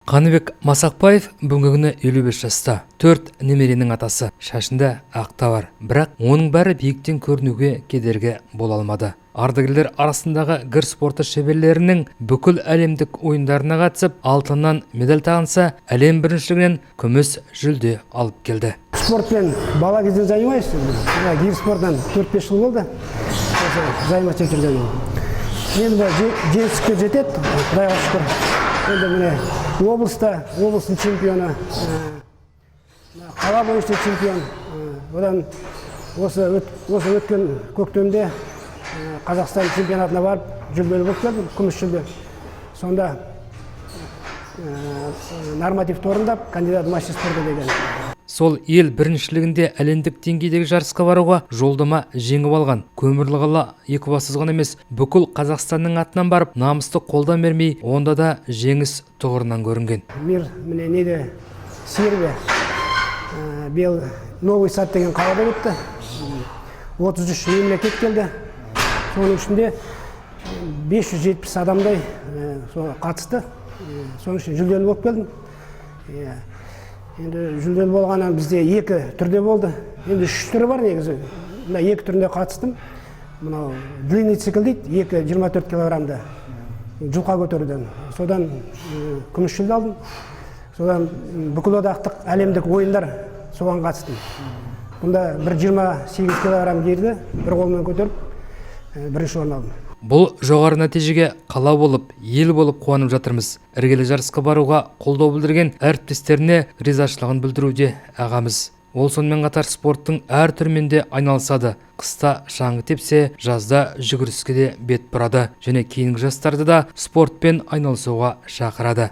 Қаныбек Масақбаев бүгінгі күні 55 жаста, төрт немеренің атасы, шашында ақ та бар. Бірақ оның бәрі биіктен көрінуге кедергі бола алмады. Ардагерлер арасындағы гір спорты шеберлерінің бүкіл әлемдік ойындарына қатысып, алтыннан медаль тағынса, әлем біріншілігінен күміс жүлде алып келді. Спортпен бала кезден занимаюсь. Мына гир спортынан 4-5 жыл болды осы заниматься етіп жүргенім. Енді былай жетістікке жетеді, құдайға шүкір. Енді міне, облыста облыстың чемпионы, мына қала бойынша чемпион, одан осы өткен көктемде Қазақстан чемпионатына барып, жүлделі болып келдім, күміс жүлде. Сонда нормативті орындап, кандидат в мастер спорта деген. Сол ел біріншілігінде әлемдік деңгейдегі жарысқа баруға жолдама жеңіп алған. Көмірлі қала Екібастұз ғана емес, бүкіл Қазақстанның атынан барып, намысты қолдан бермей, онда да жеңіс тұғырынан көрінген. Мир міне неде, Сербия, биыл Новый Сад деген қалада өтті. 33 мемлекет келді, соның ішінде 570 адамдай сол қатысты. Соның ішінде жүлделі болып келдім. Иә. Енді жүлделі болғаннан бізде екі түрде болды, енді үш түрі бар негізі, мына екі түрінде қатыстым. Мынау длинный цикл дейді, екі 24 килограммды жұлқа көтеруден, содан күміс жүлде алдым. Содан бүкіл одақтық әлемдік ойындар, соған қатыстым. Бұнда бір 28 килограмм гирді бір қолмен көтеріп, бірінші орын алдым. Бұл жоғары нәтижеге қала болып, ел болып қуанып жатырмыз. Іргелі жарысқа баруға қолдау білдірген әріптестеріне ризашылығын білдіруде ағамыз. Ол сонымен қатар спорттың әр түрімен де айналысады. Қыста шаңғы тепсе, жазда жүгіріске де бет бұрады және кейінгі жастарды да спортпен айналысуға шақырады.